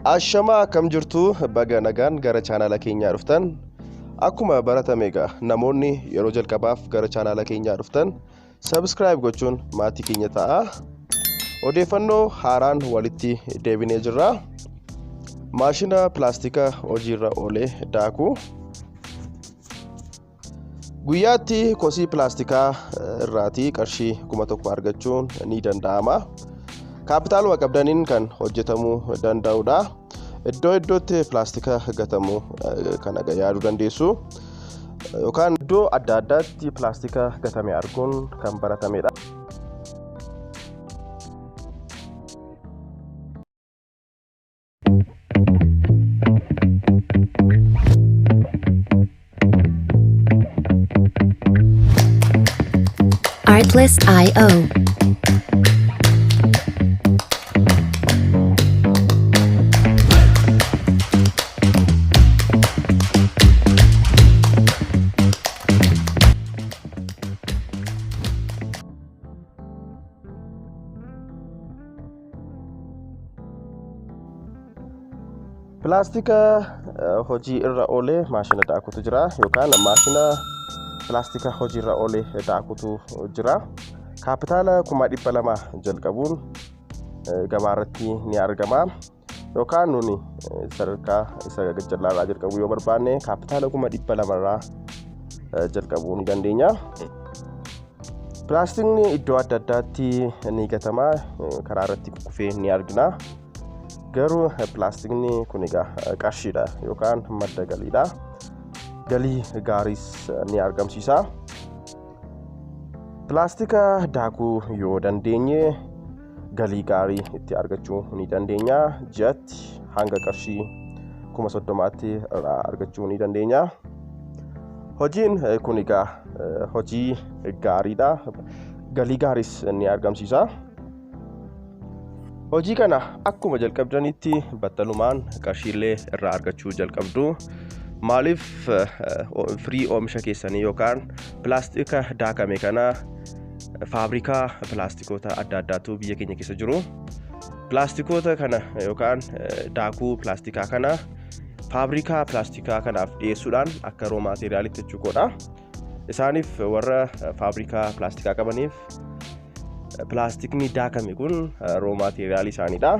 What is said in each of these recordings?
Ashamaa, akkam jirtu? Baga nagaan gara chaanaala keenyaa dhuftan. Akkuma baratame egaa namoonni yeroo jalqabaaf gara chaanaala keenyaa dhuftan subscribe gochuun maatii keenya ta'a. Odeeffannoo haaraan walitti deebinee jirra. Maashina pilaastika hojiirra oolee daakuu. Guyyaatti kosii pilaastikaa irraatii qarshii 1000 argachuun ni danda'ama. Kaapitaaluma qabdaniin kan hojjetamuu danda'udha. Iddoo iddootti pilaastika gatamu kana yaaduu dandeessu. Yookaan iddoo adda addaatti pilaastika gatame arguun kan baratamedha. Artlist.io. Pilaastika hojii irra oolee maashina daakutu jira yookaan maashina pilaastika hojii irra oolee daakutu jira. Kaapitaala 200,000 jalqabuun gabaa irratti ni argama. Yookaan nuni sadarkaa isa gajjallaarraa jalqabuu yoo barbaanne kaapitaala 200,000 irraa jalqabuu ni dandeenya. Pilaastikni iddoo adda addaatti ni gatama, karaa irratti kukkufee ni argina. Garuu pilaastikni kun egaa qarshiidha yookaan madda galiidha. Galii gaariis ni argamsiisa. Pilaastika daakuu yoo dandeenye galii gaarii itti argachuu ni dandeenya. Ji'atti hanga qarshii 30,000tti irraa argachuu ni dandeenya. Hojiin kun egaa hojii gaariidha. Galii gaariis ni argamsiisa. Hojii kana akkuma jalqabdanitti battalumaan qarshiilee irraa argachuu jalqabdu. Maaliif firii oomisha keessanii yookaan pilaastika daakame kana faabrikaa pilaastikoota adda addaatu biyya keenya keessa jiru. Pilaastikoota kana yookaan daakuu pilaastikaa kana faabrikaa pilaastikaa kanaaf dhiyeessuudhaan akka roo maateriyaalitti jechuudha. Isaaniif warra faabrikaa pilaastikaa qabaniif pilaastikni daakame kun roo maateriyaalii isaaniidha.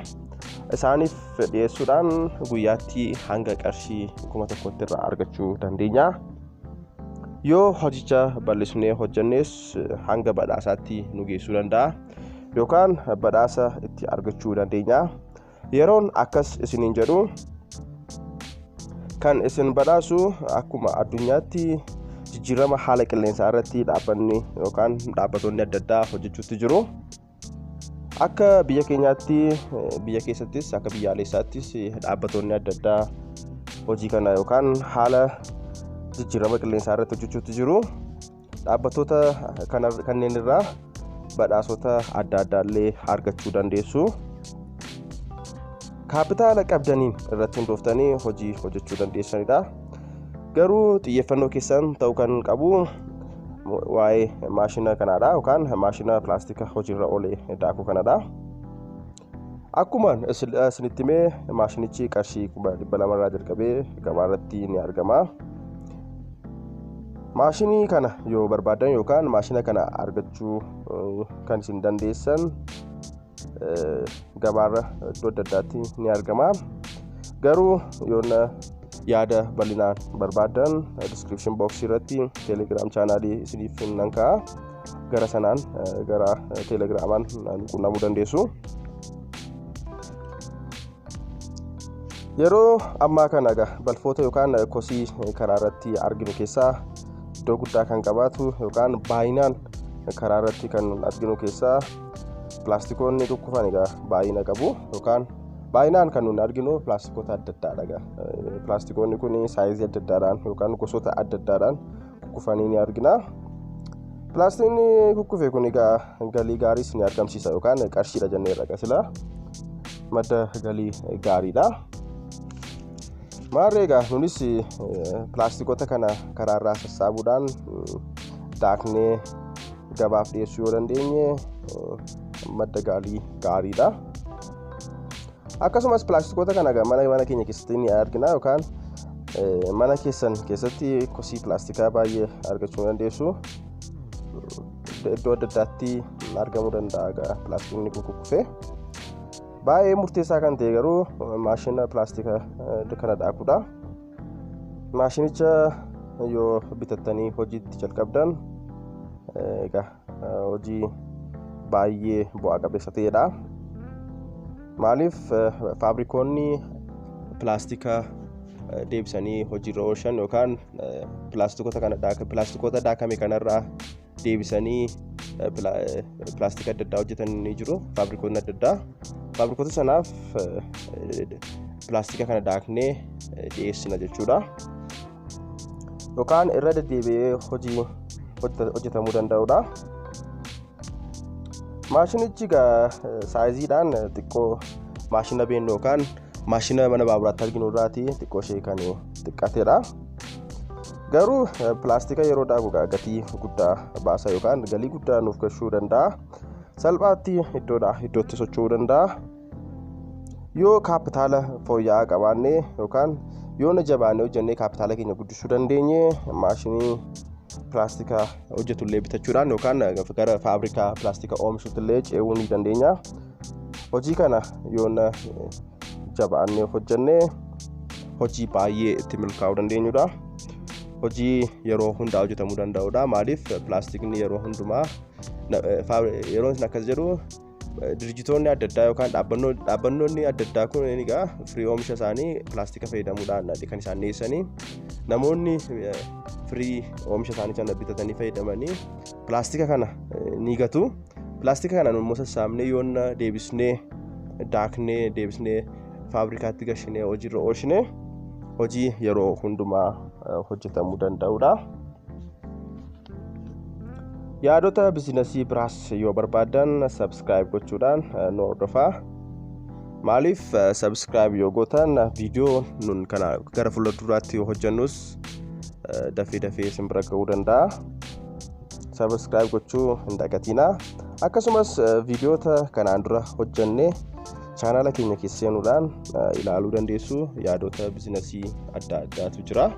Isaaniif dhiyeessuudhaan guyyaatti hanga qarshii 1000tti irraa argachuu dandeenya. Yoo hojicha bal'isnee hojjennes hanga badhaasaatti nu geessuu danda'a. Yookaan badhaasa itti argachuu dandeenya. Yeroon akkas isiniin jedhu kan isin badhaasu akkuma addunyaatti jijjiirama haala qilleensaa irratti dhaabbanni yookaan dhaabbattoonni adda addaa hojjechuutti jiru. Akka biyya keenyaatti, biyya keessattis akka biyyaalessaattis dhaabbattoonni adda addaa hojii kana yookaan haala jijjiirama qilleensaa irratti hojjechuutti jiru. Dhaabbattoota kanneen irraa badhaasota adda addaallee argachuu dandeessu. Kaapitaala qabdaniin irratti hundooftanii hojii hojjechuu dandeessanidha. Garuu xiyyeeffannoo keessan ta'uu kan qabu waa'ee maashina kanaadha yookaan maashina pilaastika hojiirra oolee daakuu kanadha. Akkuma isinitti himee maashinichi qarshii 200,000 irraa jalqabee gabaa irratti ni argama. Maashinii kana yoo barbaaddan yookaan maashina kana argachuu kan isin dandeessan gabaarra iddoo adda addaatti ni argama. Garuu yoo yaada bal'inaan barbaaddan description box irratti Telegram chaanaalii isiniif nan kaa'a. Gara sanaan gara Telegramaan quunnamuu dandeessu. Yeroo ammaa kana egaa balfoota yookaan kosii karaa irratti arginu keessaa iddoo guddaa kan qabaatu yookaan baay'inaan karaa irratti kan arginu keessaa pilaastikoonni kukkufan egaa baay'ina qabu yookaan baay'inaan kan nuti arginu pilaastikoota adda addaadha egaa. Pilaastikoonni kun saayizii adda addaadhaan yookaan gosoota adda addaadhaan kukkufanii ni argina. Pilaastikni kukkufe kun egaa galii gaariis ni argamsiisa yookaan qarshiidha jenneerra sila madda galii gaariidha. Maarree egaa nunis pilaastikoota kana karaarraa sassaabuudhaan daaknee gabaaf dhiyeessuu yoo dandeenye madda galii gaariidha. Akkasumas pilaastikoota kana mana keenya keessatti ni argina yookaan mana keessan keessatti kosii pilaastikaa baay'ee argachuu dandeessu. Iddoo adda addaatti argamuu danda'a pilaastikni kun kukkufee. Baay'ee murteessaa kan ta'e garuu maashina pilaastika kana daakuudha. Maashinicha yoo bitattanii hojiitti jalqabdan egaa hojii baay'ee bu'aa qabeessa ta'edha. Maaliif faabrikoonni pilaastika deebisanii hojiirra oolchan yookaan pilaastikoota daakame kanarraa deebisanii pilaastika adda addaa hojjetan ni jiru, faabrikoonni adda addaa. Faabrikoota sanaaf pilaastika kana daaknee dhiyeessina jechuudha. Yookaan irra deddeebi'ee hojii hojjetamuu danda'udha. Maashinichi egaa saayiziidhaan xiqqoo maashina beennu yookaan maashina mana baaburaatti arginu irraatii xiqqoo ishee kan xiqqaatedha. Garuu pilaastika yeroo daaku gatii guddaa baasa yookaan galii guddaa nuuf gashuu danda'a. Salphaatti iddoodhaa iddootti socho'uu danda'a. Yoo kaapitaala fooyya'aa qabaanne yookaan yoo na jabaannee hojjennee kaapitaala keenya guddisuu dandeenye maashinii pilaastika hojjetullee bitachuudhaan yookaan gara faabrikaa pilaastika oomishuutillee ce'uu ni dandeenya. Hojii kana yoo na jabaannee hojjennee hojii baay'ee itti milkaa'uu dandeenyudha. Hojii yeroo hundaa hojjetamuu danda'udha. Maaliif pilaastikni yeroo hundumaa yeroo isin akkas jedhu dirjitoonni adda addaa yookaan dhaabbannoonni adda addaa kun egaa firii oomisha isaanii pilaastika fayyadamuudhaan kan isaan dhiyeessanii namoonni firii oomisha isaanii sana bitatanii fayyadamanii pilaastika kana ni gatu. Pilaastika kana immoo sassaabnee yoonna deebisnee daaknee deebisnee faabrikaatti gashinee hojiirra oolchine hojii yeroo hundumaa hojjetamuu danda'udha. Yaadota biizinasii biraas yoo barbaadan subscribe gochuudhaan nu hordofaa. Maaliif subscribe yoo gootan viidiyoo nun kana gara fuulduraatti hojjennus dafee dafee isin bira ga'uu danda'a. Subscribe gochuu hin dagatinaa. Akkasumas viidiyoota kanaan dura hojjenne chaanaala keenya keessa seenuudhaan ilaaluu dandeessu. Yaadota biizinasii adda addaatu jira.